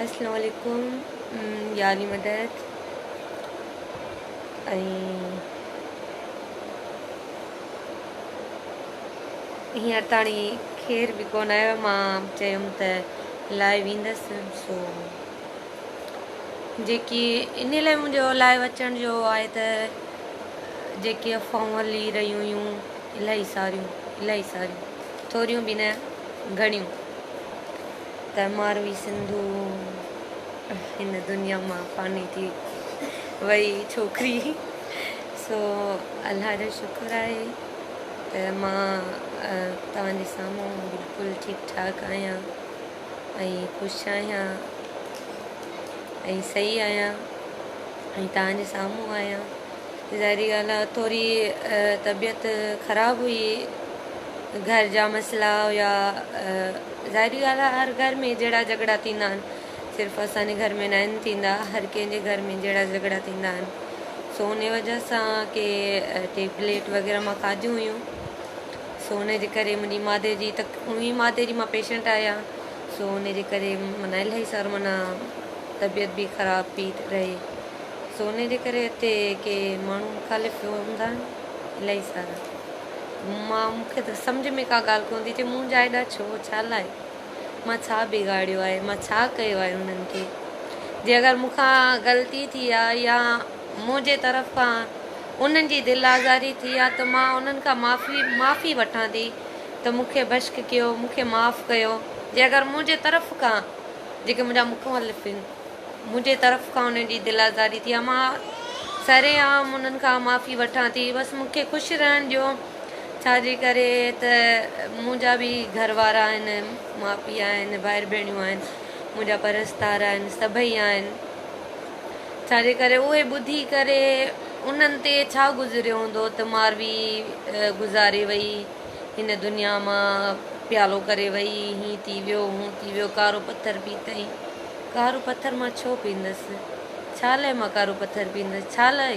اسلام عليڪم يا علي مدد ۽ هينئر تاڻي خير به ڪونه آيو مان چيم ته لائي ويندس سو جيڪي ان لاء منهنجو لائيو اچڻ جو آهي ته جيڪي افواهون هلي رهيون هيون الاهي ساريون الاهي ساريون ٿوريون به نه گهڻيون ته ماروي سنڌو هن دنيا مان فاني ٿي وئي ڇوڪري سو الله جو شڪر آهي ته مان توهان جي سامهون بلڪل ٺيڪ ٺاڪ آهيان ۽ خوش آهيان ۽ صحيح آهيان ۽ توهان جي سامهون آهيان ظاهري ڳالهه آهي ٿوري طبيعت خراب هئي گهر جا مسئلا هيا ظاهري ڳالهه آهي هر گهر ۾ جهيڙا جهڳڙا ٿيندا آهن صرف اسان جي گهر ۾ ناهن ٿيندا هر ڪنهن جي گهر ۾ جهيڙا جهڳڙا ٿيندا آهن سو ان وجه سان ڪي ٽيبليٽ وغيره مان کاڌيون هيون سو ان جي ڪري منهنجي مادي جي تڪ اونهي مادي جي مان پيشنٽ آهيان سو ان جي ڪري معنيٰ الاهي سارو معنيٰ طبيعت به خراب پي رهي سو ان جي ڪري هتي ڪي ماڻهو مخالف هوندا آهن الاهي سارا مان مون کي ته سمجهه ۾ ڪا ڳالهه ڪونه ٿي اچي منهنجا ايڏا ڇو ڇا لاء مان ڇا بگاڙيو آهي مان ڇا ڪيو آهي انهن کي جي اگر مون کان غلطي ٿي آهي يا منهنجي طرف کان انهن جي دل آزاري ٿي آهي ته مان انهن کان معافي معافي وٺان ٿي ته مون کي بشڪ ڪيو مون کي معاف ڪيو جي اگر منهنجي طرف کان جيڪي منهنجا مخالف آهن منهنجي طرف کان انهن جي دل آزاري ٿي آهي مان سرعام انهن کان معافي وٺان ٿي بس مون کي خوش رهڻ ڏيو ڇا جي ڪري ته منهنجا به گهر وارا آهن ماء پيء آهن ڀائر ڀيڻيون آهن منهنجا پرستار آهن سڀئي آهن ڇا جي ڪري اهي ٻڌي ڪري انهن تي ڇا گذريو هوندو ته ماروي گذاري وئي هن دنيا مان پيالو ڪري وئي هين ٿي ويو هون ٿي ويو ڪارو پٿر پيتائين ڪارو پٿر مان ڇو پيندس؟ ڇا لاء مان ڪارو پٿر پيندس؟ ڇا لاء؟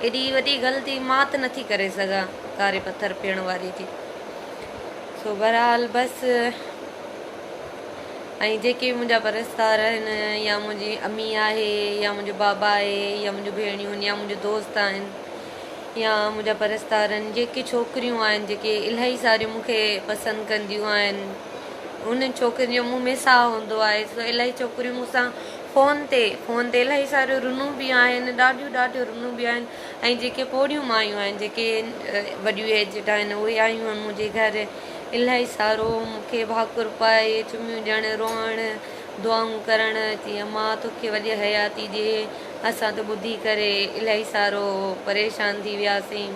ايڏي وڏي غلطي مان ته نٿي ڪري سگهان ڪاري پٿر پيئڻ واري جي. سو بهرحال بس ۽ جيڪي به منهنجا پرستار آهن يا منهنجي امي آهي يا منهنجو بابا آهي يا منهنجون ڀيڻيون آهن يا منهنجو دوست آهن يا منهنجا پرستار آهن جيڪي ڇوڪريون آهن جيڪي الاهي ساريون مون کي پسند ڪنديون آهن انهن ڇوڪرين جو مون ۾ ساهه هوندو آهي سو الاهي ڇوڪريون مون سان فون تي فون تي الاهي ساريون رنون به آهن ڏاڍيون ڏاڍيون رنون به آهن ۽ جيڪي پوڙهيون مايون آهن جيڪي وڏيون ايجڊ آهن اهي آيون آهن منهنجي گهر الاهي سارو مون کي ڀاڪر پائي چميون ڏيڻ روئڻ دعائون ڪرڻ چي امان توکي وڏي حياتي ڏي اسان ته ٻڌي ڪري الاهي سارو پريشان ٿي وياسين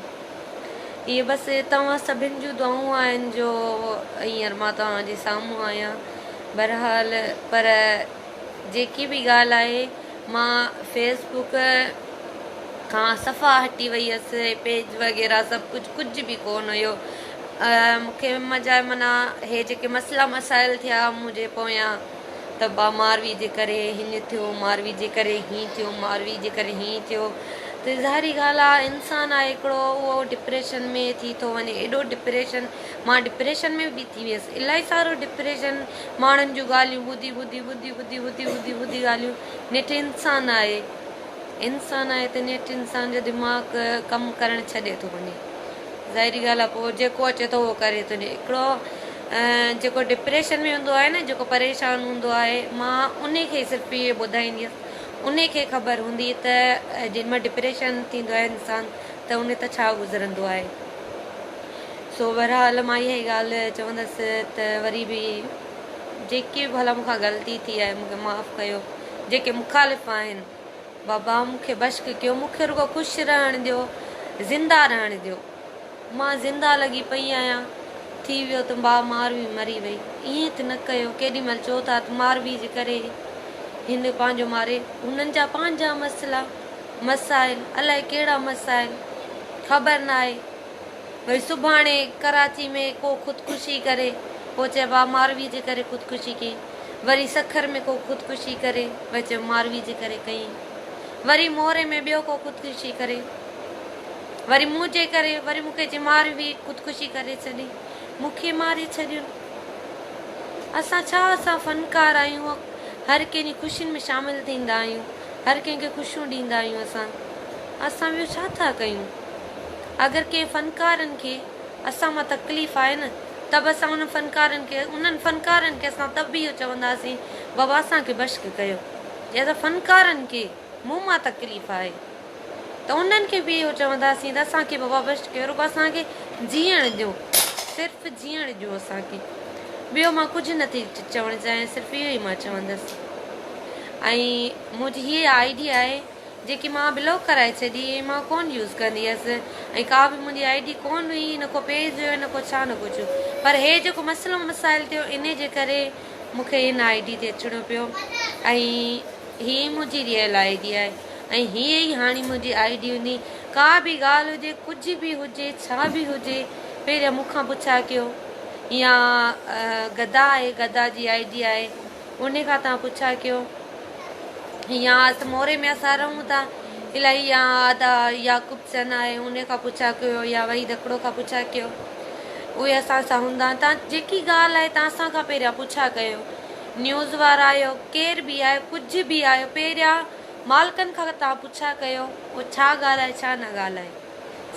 اهي بس توهان سڀن جون دعائون آهن جو هينئر مان توهان جي سامهون آهيان بهرحال پر جيڪي به ڳالهه آهي مان فيس بڪ کان صفا هٽي وئي هيس پيج وغيره سڀ ڪجهه ڪجهه به ڪونه هيو مونکي مجا معنيٰ هي جيڪي مسئلا مسائل ٿيا منهنجي پويان ته با ماروي جي ڪري هيئن ٿيو، ماروي جي ڪري هيئن ٿيو، ماروي جي ڪري هيئن ٿيو ته ظاهري ڳالهه آ انسان آهي هڪڙو اهو ڊپريشن ۾ ٿي ٿو وڃي ايڏو ڊپريشن مان ڊپريشن ۾ به ٿي ويس الاهي سارو ڊپريشن ماڻهن جون ڳالهيون ٻڌي ٻڌي ٻڌي ٻڌي ٻڌي ٻڌي ٻڌي ڳالهيون نيٺ انسان آهي انسان آهي ته نيٺ انسان جو دماغ ڪم ڪرڻ ڇڏي ٿو وڃي ظاهري ڳالهه آهي پوء جيڪو اچي ٿو اهو ڪري ٿو هڪڙو جيڪو ڊپريشن ۾ هوندو آهي نه جيڪو پريشان هوندو آهي مان ان کي صرف اهو ٻڌائينديس ان کي خبر هوندي ته جنهن مهل ڊپريشن ٿيندو آهي انسان ته ان تي ڇا گذرندو آهي سو بهرحال مان اها ئي ڳالهه چوندس ته وري به جيڪي به ڀلا مون کان غلطي ٿي آهي مون کي معاف ڪيو جيڪي مخالف آهن بابا مون کي بشڪ ڪيو، مون کي رڳو خوش رهڻ ڏيو، زنده رهڻ ڏيو. مان زنده لڳي پئي آهيان. ٿي ويو ته با ماروي مري وئي. ائين ته نه ڪيو. ڪيڏي مهل چئو ٿا ته ماروي جي ڪري هن پنهنجو ماري. هنن جا پنهنجا مسئلا، مسائل، الائي ڪهڙا مسائل، خبر ناهي. وري سڀاڻي ڪراچي ۾ ڪو خودڪشي ڪري، پوء چئبو آ ماروي جي ڪري خودڪشي ڪئي. وري سکر ۾ ڪو خودڪشي ڪري، وري چئبو ماروي جي ڪري ڪئي. وري موري ۾ ٻيو ڪو خودڪشي ڪري، وري منهنجي ڪري، وري مون کي چئي ماروي خودڪشي ڪري ڇڏي، مون کي ماري ڇڏين. اسان ڇا اسان فنڪار آهيون، هر ڪنهن جي خوشين ۾ شامل ٿيندا آهيون، هر ڪنهن کي خوشيون ڏيندا آهيون اسان. اسان ٻيو ڇا ٿا ڪيون؟ اگر ڪنهن فنڪارن کي اسان مان تڪليف آهي نه ته به اسان انهن فنڪارن کي انهن فنڪارن کي اسان ته به اهو چونداسين بابا اسان کي بشڪ ڪيو جي اسان فنڪارن کي مون مان تڪليف آهي ته انهن کي به اهو چونداسين ته اسان کي بابا بخش ڪيو رڳو اسان کي جيئڻ ڏيو صرف جيئڻ ڏيو اسان کي ٻيو مان ڪجهه نه ٿي چوڻ چاهيان صرف اهو ئي مان چوندس ۽ منهنجي هيء I D آهي جيڪي مان بلاڪ ڪرائي ڇڏي ۽ مان ڪون يوز ڪندي هيس ۽ ڪا به منهنجي I D ڪون هئي نه ڪو پيج هيو نه ڪو ڇا نه ڪجهه پر هي جيڪو مسئلو مسائل ٿيو انهي جي ڪري مون کي هن I D تي اچڻو پيو ۽ هي منهنجي ريئل I D آهي ۽ هيء ئي هاڻي منهنجي I D هوندي. ڪا به ڳالهه هجي، ڪجهه به هجي، ڇا به هجي، پهريان مون کان پڇا ڪيو يا گدا آهي، گدا جي I D آهي، انهي کان توهان پڇا ڪيو يا موري ۾ اسان رهون ٿا، الائي يا ادا يعقوب چن آهي، انهي کان پڇا ڪيو يا وحيد هڪڙو کان پڇا ڪيو. اهي اسان سان هوندا آهن. توهان جيڪي ڳالهه آهي، توهان اسان کان پهريان پڇا ڪيو. نيوز وارا آهيو، ڪير به آهيو، ڪجهه به آهيو، پهريان مالڪن کان توهان پڇا ڪيو اهو ڇا ڳالهه آهي ڇا نه ڳالهه آهي.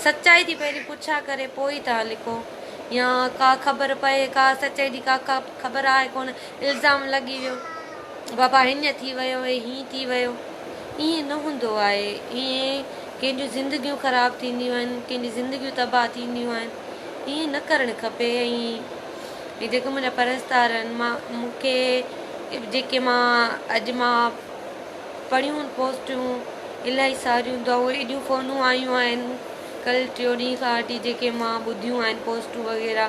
سچائي جي پهرين پڇا ڪري پوء ئي توهان لکو يا ڪا خبر پئي ڪا سچائي جي ڪا خبر آهي ڪونه الزام لڳي ويو بابا هيئن ٿي ويو هي هيئن ٿي ويو ائين نه هوندو آهي ائين ڪنهن جون زندگيون خراب ٿينديون آهن ڪنهن جي زندگيون تباهه ٿينديون آهن ائين نه ڪرڻ کپي ۽ جيڪي منهنجا پرستار آهن مان مون کي جيڪي مان اڄ مان پڙهيون پوسٽون الاهي ساريون دعائون ايڏيون فونون آيون آهن ڪل ٽيون ڏينهن کان وٺي جيڪي مان ٻڌيون آهن پوسٽون وغيره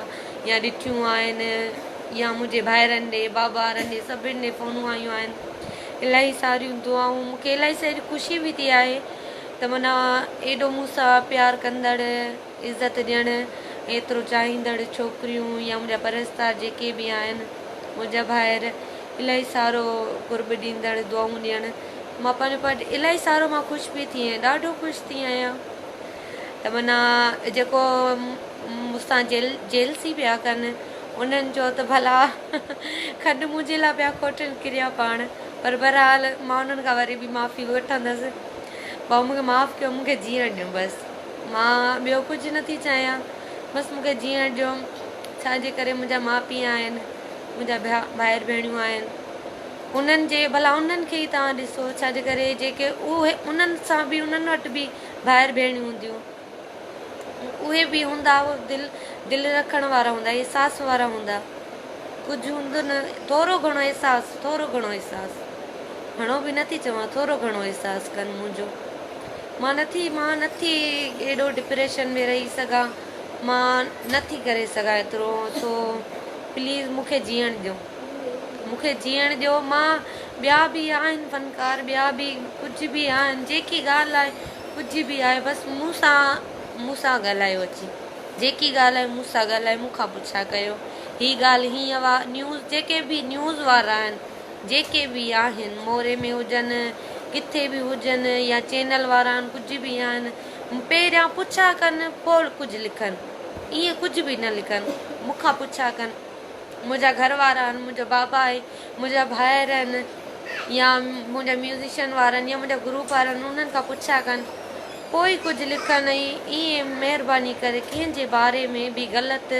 يا ڏٺيون آهن يا منهنجي ڀائرن ڏي بابا وارن ڏي سڀن ڏي فونون آيون آهن الاهي ساريون دعائون مون کي الاهي ساري خوشي به ٿي آهي ته معنيٰ ايڏو مون سان پيار ڪندڙ عزت ڏيڻ ايترو چاهيندڙ ڇوڪريون يا منهنجا پرستار جيڪي به آهن منهنجا ڀائر الاهي سارو قرب ڏيندڙ دعائون ڏيڻ مان پنهنجو پاڻ الاهي سارو مان خوش به ٿي آهيان ڏاڍو خوش ٿي آهيان ته معنيٰ جيڪو مون سان جيل جيلسي پيا ڪن انهن جو ته ڀلا کڏ منهنجي لاء پيا کوٽن ڪريا پاڻ پر بهرحال مان انهن کان وري به معافي وٺندس ڀائو مون کي معاف ڪيو مون کي جيئڻ ڏيو بس مان ٻيو ڪجهه نٿي چاهيان بس مون کي جيئڻ ڏيو ڇا جي ڪري منهنجا ماء پيء آهن منهنجا ڀائر ڀيڻيون آهن انهن جي ڀلا انهن کي ئي توهان ڏسو ڇا جي ڪري جيڪي اهي انهن سان به انهن وٽ به ڀائر ڀيڻيون هونديون اهي به هوندا دل دل رکڻ وارا هوندا احساس وارا هوندا ڪجهه هوندو نه ٿورو گهڻو احساس ٿورو گهڻو احساس گهڻو به نٿي چوان ٿورو گهڻو احساس ڪن منهنجو مان نٿي مان نٿي ايڏو ڊپريشن ۾ رهي سگهان مان نٿي ڪري سگهان ايترو سو پليز مون کي جيئڻ ڏيو مون کي جيئڻ ڏيو مان ٻيا به آهن فنڪار ٻيا به ڪجهه به آهن جيڪي ڳالهه آهي ڪجهه به آهي بس مون سان مون سان ڳالهايو اچي جيڪي ڳالهه آهي مون سان ڳالهايو مون کان پڇا ڪيو هي ڳالهه هيئن وا نيوز جيڪي به نيوز وارا آهن جيڪي به آهن موري ۾ هجن ڪٿي به هجن يا چينل وارا آهن ڪجهه به آهن پهريان پڇا ڪن پوء ڪجهه لکن ائين ڪجهه به نه لکن مون کان پڇا ڪن منهنجا گهر وارا آهن منهنجو بابا آهي منهنجا ڀائر آهن يا منهنجا ميوزيشن وارا آهن يا منهنجا گروپ وارا آهن انهن کان پڇا ڪن پوء ئي ڪجهه لکن ۽ ائين مهرباني ڪري ڪنهن جي باري ۾ به غلط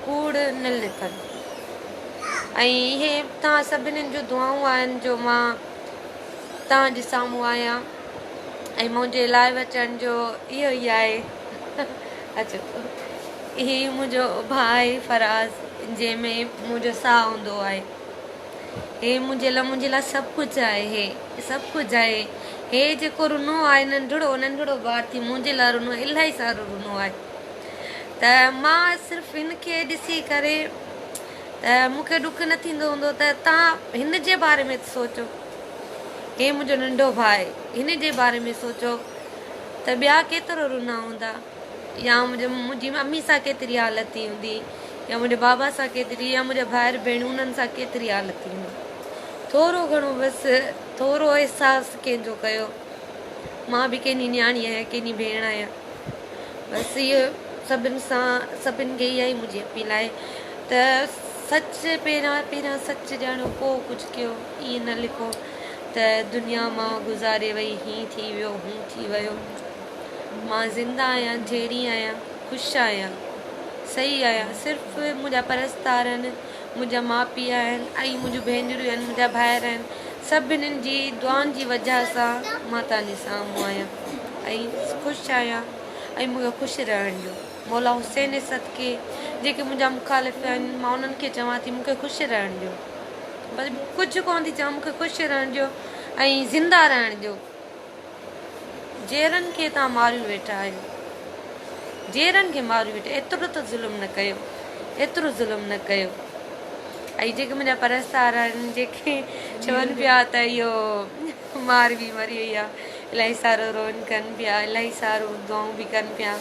ڪوڙ نه لکن ۽ اهي توهان سڀني جون دعائون آهن جو مان توهان جي سامهون آهيان ۽ منهنجي لائيو اچڻ جو اهو ئي آهي اچو هي منهنجو ڀاء آهي فراز جنهن ۾ منهنجو ساهه هوندو آهي هي منهنجي لاء منهنجي لاء سڀ ڪجهه آهي هي سڀ ڪجهه آهي هي جيڪو رنو آهي ننڍڙو ننڍڙو ٻار ٿي منهنجي لاء رنو الاهي سارو رنو آهي ته مان صرف هن کي ڏسي ڪري ته مون کي ڏک نه ٿيندو هوندو ته تان هن جي باري ۾ سوچو هي منهنجو ننڍو ڀاء آهي هن جي باري ۾ سوچو ته ٻيا ڪيترو رنا هوندا يا منهنجي منهنجي امي سان ڪيتري حالت ٿي هوندي يا منهنجي بابا سان ڪيتري يا منهنجا ڀائر ڀيڻيون انهن سان ڪيتري حالت ٿي هوندي ٿورو گهڻو بس ٿورو احساس ڪنهن جو ڪيو مان به ڪنهن جي نياڻي آهيان ڪنهن جي ڀيڻ آهيان بس اهو سڀن سان سڀن کي اها ئي منهنجي اپيل آهي ته سچ پهريان پهريان سچ ڄاڻو پوء ڪجهه ڪيو ائين نه لکو ته دنيا مان گذاري وئي هين ٿي ويو هون ٿي ويو مان زنده آهيان جيئري آهيان خوش آهيان صحيح آهيان صرف منهنجا پرستار آهن منهنجا ماء پيء آهن ۽ منهنجون ڀينريون آهن منهنجا ڀائر آهن سڀنين جي دعائن جي وجه سان مان توهان جي سامهون آهيان ۽ خوش آهيان ۽ مون کي خوش رهڻ ڏيو مولا حسين جي صدقي جيڪي منهنجا مخالف آهن مان انهن کي چوان ٿي مون کي خوش رهڻ ڏيو بس ڪجهه ڪونه ٿي چوان مون کي خوش رهڻ ڏيو ۽ زنده رهڻ ڏيو جيئرن کي توهان ماريون ويٺا آهيو جيئرن کي ماريون ويٺا ايترو ته ظلم نه ڪيو ايترو ظلم نه ڪيو ۽ جيڪي منهنجا پرستار آهن جيڪي چون پيا ته اهو ماروي مري وئي آهي الاهي سارو روئن ڪن پيا الاهي سارو دعائون به ڪن پيا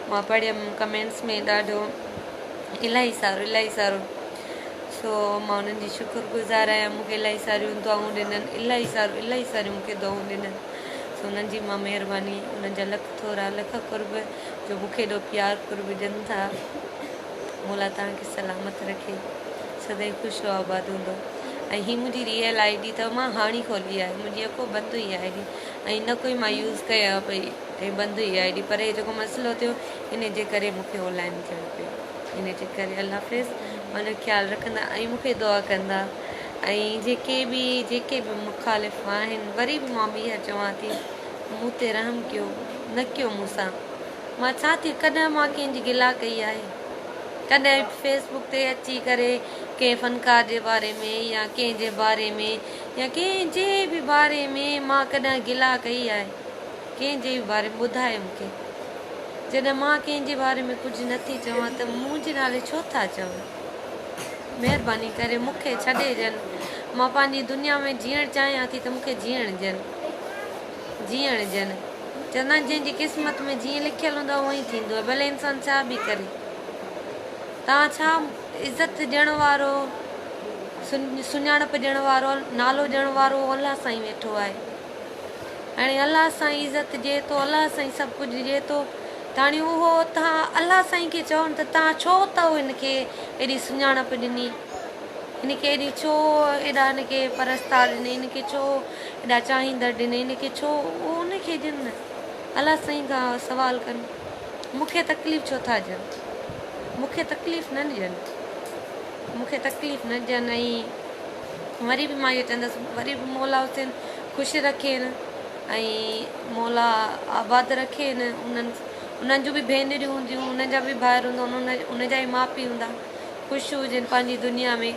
مان پڙهيم ڪمينٽس ۾ ڏاڍو الاهي سارو الاهي سارو سو مان انهن جي شڪر گذار آهيان مون کي الاهي ساريون دعائون ڏنن الاهي سارو الاهي ساريون مون کي دعائون ڏنن سو انهن جي مان مهرباني انهن جا لک ٿورا لک قرب جو مون کي ايڏو پيار قرب ڏين ٿا مولا توهان کي سلامت رکي سدائين خوش و آباد هوندو ۽ هي منهنجي ريئل I D اٿو مان هاڻي کولي آهي منهنجي اڪو بند هئي I D ۽ نه ڪوئي مان يوز ڪيان پئي ۽ بند هئي I D پر هي جيڪو مسئلو ٿيو ان جي ڪري مون کي آنلائن ٿيڻو پيو ان جي ڪري الله حافظ پنهنجو خيال رکندا ۽ مون کي دعا ڪندا ۽ جيڪي به جيڪي به مخالف آهن وري به مان ٻيهر چوان ٿي مون تي رحم ڪيو نه ڪيو مون سان مان ڇا ٿي ڪڏهن مان ڪنهن جي گلا ڪئي آهي ڪڏهن فيس بڪ تي اچي ڪري ڪنهن فنڪار جي باري ۾ يا ڪنهن جي باري ۾ يا ڪنهن جي به باري ۾ مان ڪڏهن گلا ڪئي آهي ڪنهن جي به باري ۾ ٻڌايو مون کي جڏهن مان ڪنهن جي باري ۾ ڪجهه نه ٿي چوان ته منهنجي نالي ڇو ٿا چون؟ مهرباني ڪري مون کي ڇڏي ڏين. مان پنهنجي دنيا ۾ جيئڻ چاهيان ٿي ته مون کي جيئڻ ڏين. جيئڻ ڏين. چوندا آهن جنهن جي قسمت ۾ جيئن لکيل هوندو آهي اونئن ئي ٿيندو آهي. ڀلي انسان ڇا به ڪري. توهان ڇا عزت ڏيڻ وارو، سڃاڻپ ڏيڻ وارو، نالو ڏيڻ وارو الله سائين ويٺو آهي. هاڻي الله سائين عزت ڏئي ٿو، الله سائين سڀ ڪجهه ڏئي ٿو ته هاڻي اهو توهان الله سائين کي چئو نه ته توهان ڇو ته هن کي ايڏي سڃاڻپ ڏني، هن کي ايڏي ڇو ايڏا هن کي پرستار ڏني، هن کي ڇو ايڏا چاهيندڙ ڏني، هن کي ڇو اهو ان کي ڏين نه الله سائين کان سوال ڪن مون کي تڪليف ڇو ٿا ڏين، مون کي تڪليف نه ڏين، مون کي تڪليف نه ڏين ۽ وري به مان اهو چوندس وري به مولا حسين خوش رکين ۽ مولا آباد رکين انهن انهن جون به ڀينريون هونديون انهن جا به ڀائر هوندا ان جا به ماء پيء هوندا خوش هجن پنهنجي دنيا ۾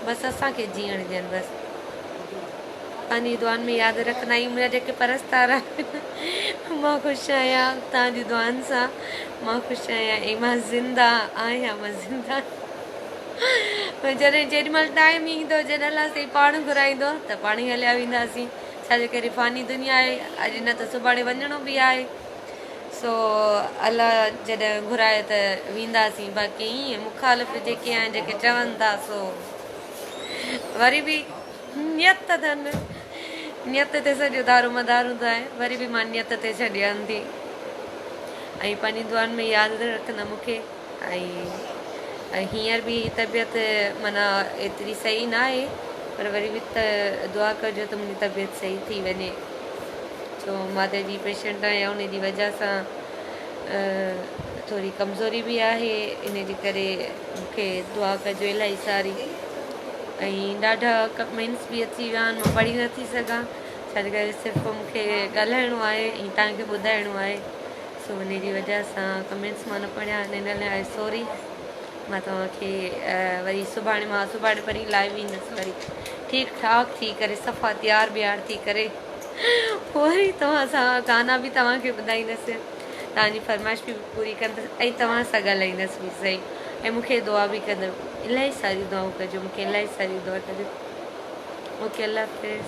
بس اسان کي جيئڻ ڏين بس پنهنجي دعائن ۾ ياد رکندا ۽ منهنجا جيڪي پرستار آهن مان خوش آهيان توهان جي دعائن سان مان خوش آهيان ۽ مان زنده آهيان مان زنده جڏهن جيڏي مهل ٽائيم ايندو جڏهن الله سائين پاڻ گهرائيندو ته پاڻ ئي هليا وينداسين ڇا جي ڪري فاني دنيا آهي اڄ نه ته سڀاڻي وڃڻو به آهي سو الله جڏهن گهرائي ته وينداسين باقي ائين مخالف جيڪي آهن جيڪي چون ٿا سو وري به نيت اٿن نيت تي سڄو دارو مدار هوندو آهي وري به مان نيت تي ڇڏيان ٿي ۽ پنهنجي دعائن ۾ ياد رکندا مون کي ۽ هينئر به طبيعت معنيٰ ايتري صحيح نه آهي پر وري به ته دعا ڪجو ته منهنجي طبيعت صحيح ٿي وڃي ڇو مادي جي پيشنٽ آهيان ان جي وجه سان ٿوري ڪمزوري به آهي ان جي ڪري مونکي دعا ڪجو الاهي ساري ۽ ڏاڍا ڪمينٽس به اچي ويا آهن مان پڙهي نٿي سگهان ڇا جي ڪري صرف مونکي ڳالهائڻو آهي ۽ توهان کي ٻڌائڻو آهي سو انهي جي وجه سان ڪمينٽس مان نه پڙهيا آهن ان لاء آء سوري مان توهان کي وري سڀاڻي مان سڀاڻي پرين لائيو ايندس وري ٺيڪ ٺاڪ ٿي ڪري صفا تيار بيار ٿي ڪري وري توهان سان گانا به توهان کي ٻڌائيندس توهان جي فرمائش به پوري ڪندس ۽ توهان سان ڳالهائيندس به صحيح ۽ مون کي دعا به ڪندو الاهي ساري دعائون ڪجو مون کي الاهي ساري دعا ڪجو اوڪي الله حافظ.